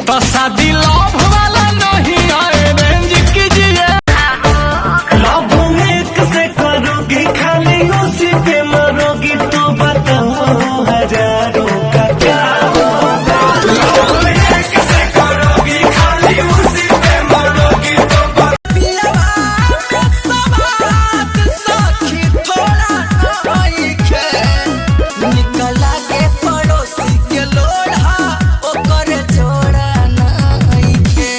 तो शादी लव वाला नहीं अरेंज कीजिए। लव एक से करोगी, खाली उसी पे मरोगी, तो बताओ हजारों का क्या होगा। लव एक से करोगी, खाली उसी पे मरोगी, तो निकला के पड़ोसी के लोढ़ा ओकर जोड़ा नइखे।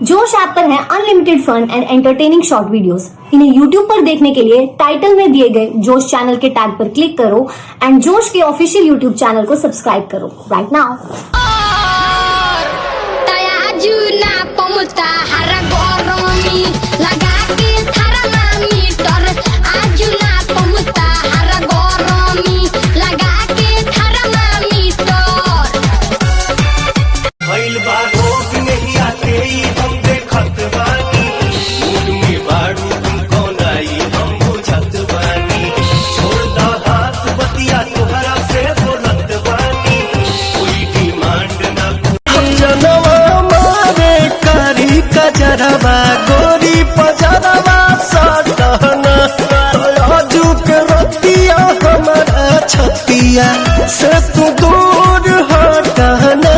जोश ऐप पर है unlimited fun and entertaining short videos। इन्हें यूट्यूब पर देखने के लिए टाइटल में दिए गए जोश चैनल के टैग पर क्लिक करो एंड जोश के ऑफिशियल यूट्यूब चैनल को सब्सक्राइब करो राइट now. तयाजू ना पमुता हरा गरमी लगा के थर्मामीटर, आजू ना पमुता हरा गरमी लगा के थर्मामीटर। भइल बा रोग नहीं आते ई हम देखत बानी, मूड में बाड़ू तुम कौन आई हम बुझत बानी, छोड़ दा हाथ बतिया तोहरा से बोलत बानी, कोई डिमांड ना। जनवा मारे कारी कजरवा गोरी पजरवा सटना, आजुक रतिया हमारा छतिया से तू दूर हटना।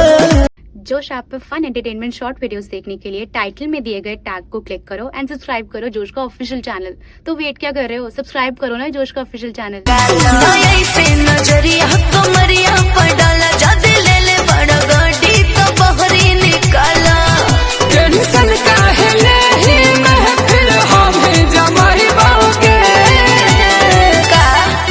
जोश ऐप पर फन एंटरटेनमेंट शॉर्ट वीडियोस देखने के लिए टाइटल में दिए गए टैग को क्लिक करो एंड सब्सक्राइब करो जोश का ऑफिशियल चैनल। तो वेट क्या कर रहे हो? सब्सक्राइब करो ना जोश का ऑफिशियल चैनल। ऐसे नजरिया कमरिया पर डाला, जादे ले ले बड़ा गाड़ी तो बहरी निकाला। टेंशन काहे लेही महफिल हमें जमाई बाके का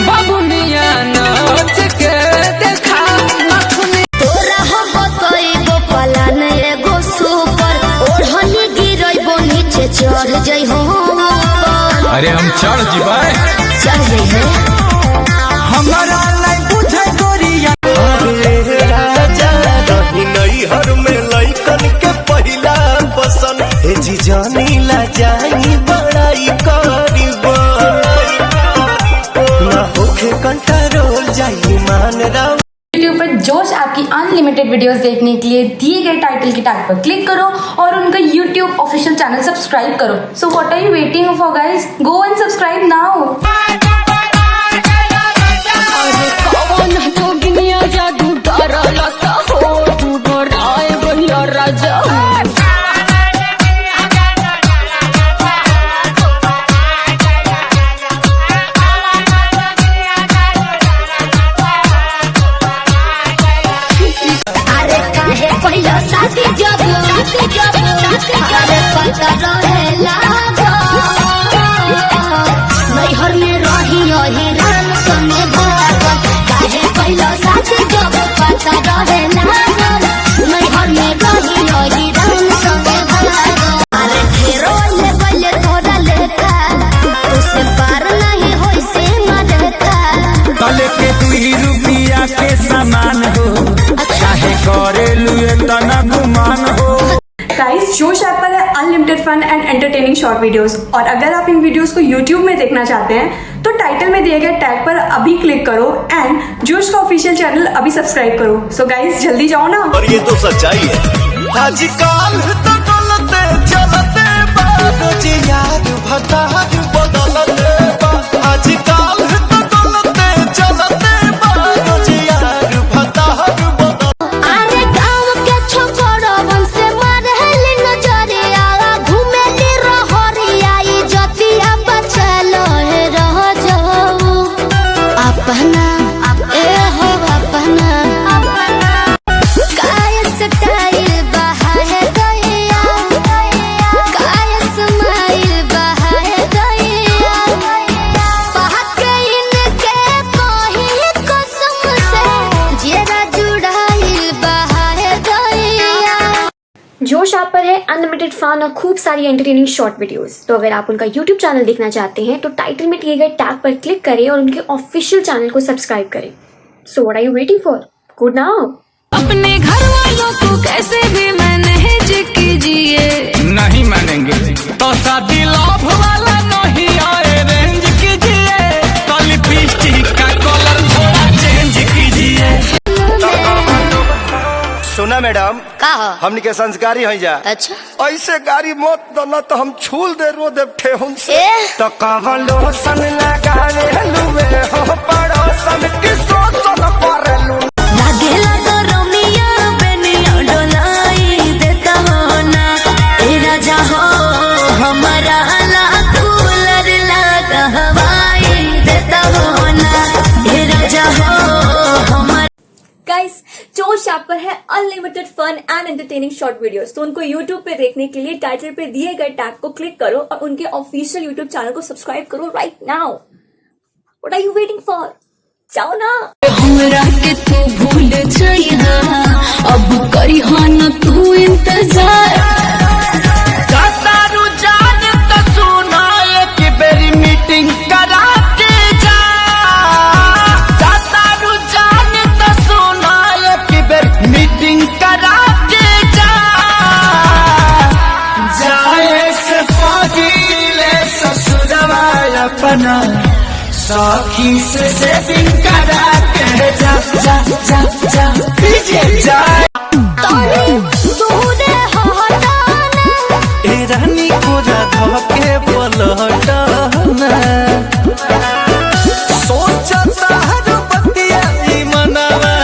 बबुनिया नाच के देखा नथुनी। तोरा हो बतइबो पलान एगो सुपर, ओढ़नी गिरइबो नीचे चढ़ जइहो ऊपर। अरे हम चढ़ जीबै। चढ़ जइहो। हमारा लाई बुझे गोरिया। अरे राजा रही नैहर में लैकन के पहिला पसंद, हे जी जानी ला जाई बड़ाई करीब ना होखे कंट्रोल जाई मान राव। यूट्यूब पर जोश ऐप की अनलिमिटेड वीडियोस देखने के लिए दिए गए टाइटल के टैग पर क्लिक करो और उनका यूट्यूब ऑफिशियल चैनल सब्सक्राइब करो। So what are you waiting for, guys? Go and subscribe now. अरे कौन जोगिनिया जादू डरला सा हो, तू डराए बनिया राजा। अरे काहे पहिलो साथी जब साथी जब अरे पता रहे लागो, नैहर में रही रही राम सने भागल। काहे पहिलो साथी जब पता रहे लागल, नैहर में रही रही राम सने भागल। अरे ढेरो ले बले तोरा लेखा, तुसे पार नहीं होई से मरेखा। तले के 2 रुपया के सामान हो, काहे करेलू इतना गुमान हो? गाइस, जोश ऐप पर है unlimited fun and entertaining short videos और अगर आप इन वीडियोस को यूट्यूब में देखना चाहते हैं तो टाइटल में दिए गए टैग पर अभी क्लिक करो एंड जोश का ऑफिशियल चैनल अभी सब्सक्राइब करो। सो गाइस, जल्दी जाओ ना। और ये तो सच्चाई है, आजकल तो डोलते चलते बारोज यार भतार बदलते बा। आजकल तो डोलते चलते बारोज यार भतार बदल अरे गाँव के छोकरवन से मारल नजरिया, घुमेली रहरिया, इज्जतिया बचल हे रह जाऊ अपना ए हो अपना। काय स्टाइल बहाए गैया, काय स्माइल बहाए गैया, पहके इनके कहीं कसम से जेरा जुड़ाइल बहाए गैया। जोश ऐप पर है अनलिमिटेड फन और खूब सारी एंटरटेनिंग शॉर्ट वीडियोस। तो अगर आप उनका यूट्यूब चैनल देखना चाहते हैं तो टाइटल में दिए गए टैग पर क्लिक करें और उनके ऑफिशियल चैनल को सब्सक्राइब करें। So what are you waiting for? Go now. अपने घर वालों को कैसे भी मैनेज कीजिए। नहीं मानेंगे तो शादी लव वाला नहीं अरेंज कीजिए, तो लिपस्टिक का कलर थोड़ा चेंज कीजिए। सुना मैडम, का हो? हमनी के संस्कारी है जा। अच्छा। ऐसे गाड़ी मत दना तो हम छूल दे रो दे ठेहुन से। ए? तो कवन लोसन लगावे लुए हो पड़ोसन की सोसन परलू। लागेला तो रोमिया बेनिया डोलाई देता हो ना, ए राजा हो हमारा ला कूलर लगा हवाई देता हो ना, ए राजा हो हमारा। गाइस, जोश ऐप पर है unlimited fun and entertaining short videos. तो उनको यूट्यूब पे देखने के लिए टाइटल पे दिए गए टैग को क्लिक करो और उनके ऑफिशियल यूट्यूब चैनल को सब्सक्राइब करो right now. What are you waiting for? जाओ ना। हमरा के तू भूल जइहा, अब करिहा न तू इंतजार। तारू जान तो सुना एक बेरी मीटिंग करा के जा। तारू जान तो सुना एक बेरी मीटिंग करा के जा। जाए से पहिले ससुरवा अपना सखी से सेविंग करा के जा जा जा जा जा। तोरी तोरे हटाना। ए रानी को धके पलटना। सोचता हर बतिया ई मनवा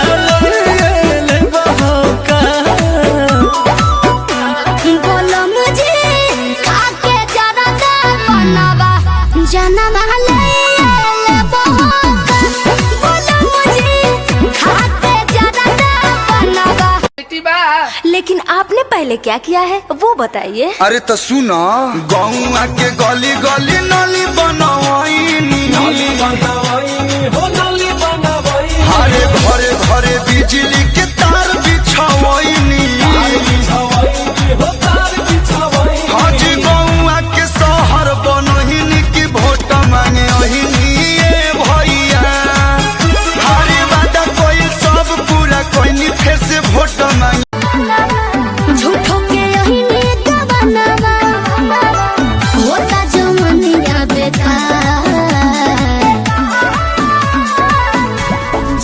ले बहका। बोलो मुझे खाके जरा दे बनवा जनवा ले ले बहोका। बोलो मुझे खाके जरा दे बनवा। लेकिन आपने पहले क्या किया है वो बताइए। अरे तो सुना, गौआ के गली गली नली बनवाईनी, हरे घरे घरे बिजली के तार बिछावाईनी। हाँ जी, गौआ के शहर बनहिनी की वोट मांगे अहिनी ए भैया। हरे वादा कोई सब पूरा कोई फिर से वोट मांगे। झूठो के यही गवनवा होता जमनिया बेकार।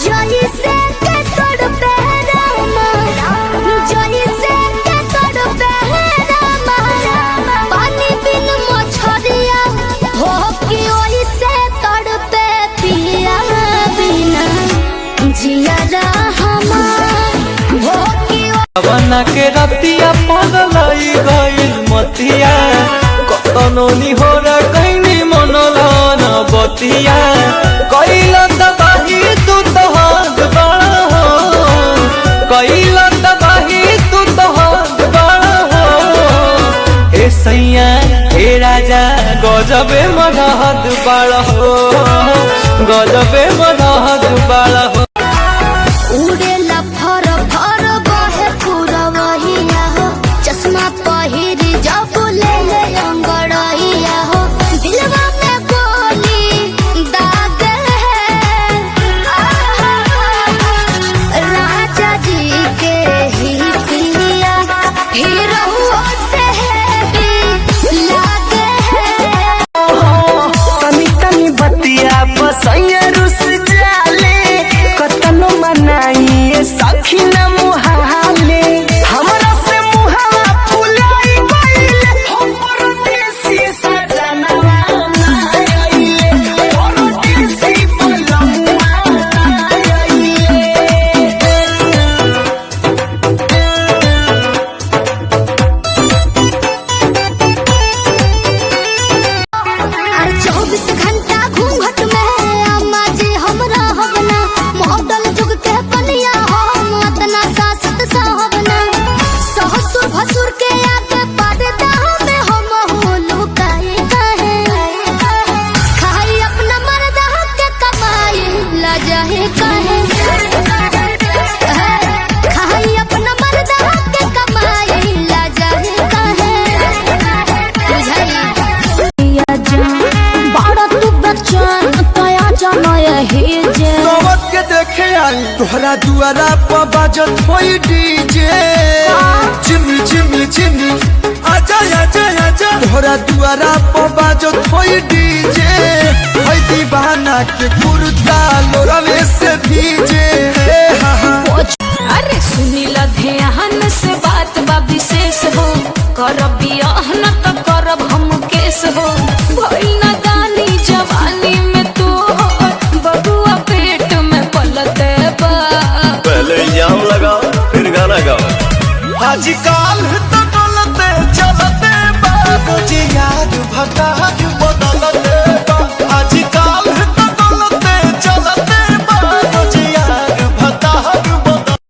जोई से के तोड़ पहरामा, जोई से के तोड़ पहरामा, पानी बिन मछरिया हो कि ओई से तोड़ पे पिया बिना जिया हमार हो कि बना के रतिया पगलाई गइल मतिया, कतनो निहोरा कैनी मनला न बतिया। कैल तबाही तू तो हाथ बड़ा हो, कैल तबाही तू तो हाथ बड़ा हो। ए सैया ए राजा गजबे मरहद बड़ा हो, गजबे मरहद बड़ा हो। उड़ेला फर फर बहे पुरवहिया हो, चश्मा पहिरी जब ले ले अंगड़िया हो, दिलवा में गोली दाग है। राजा जी के ही पिया हीरो से है भी लागे है। तनी तनी बतिया बसैया रुस जाले, कतनो मनाई सखी न मुहाले। हमरा से मुहावा फुलाई गइले, हम परदेसी सजनवा ना आइले, परदेसी बलमुआ ना आइले। अरे 24 घंटा घूंघट में अम्मा जी हम रहब ना, मॉडल जुग के बनिया हम अतना सासत साहब ना, ससुर भसुर के आगे पर्दा में हम हो लुकाए काहे, खाई अपना मर्दा के कमाई ला जाहे काहे, खाई अपना मर्दा के कमाई ला जाहे काहे। बुझाई बड़ा तू बच्चन कया जाना यही जे। सवत के देखे आई तोहरा दुआरा पर बाजत होई डीजे। चिमनी चिमनी चिमनी आजा आजा आजा, तोहरा दुआरा पर बाजत होई डीजे। होई दीवाना के कुर्ता लोरवे से भीजे। हे हा हा। अरे सुनीला ध्यान करब बियाह न त करब हम केस हो। भइल ना दानी जवानी में तू हो, बबुआ पेट में पलते बा। पहले इल्जाम लगाओ फिर गाना गाओ। आजकल तो डोलते चलते बाबूजी यार भतार।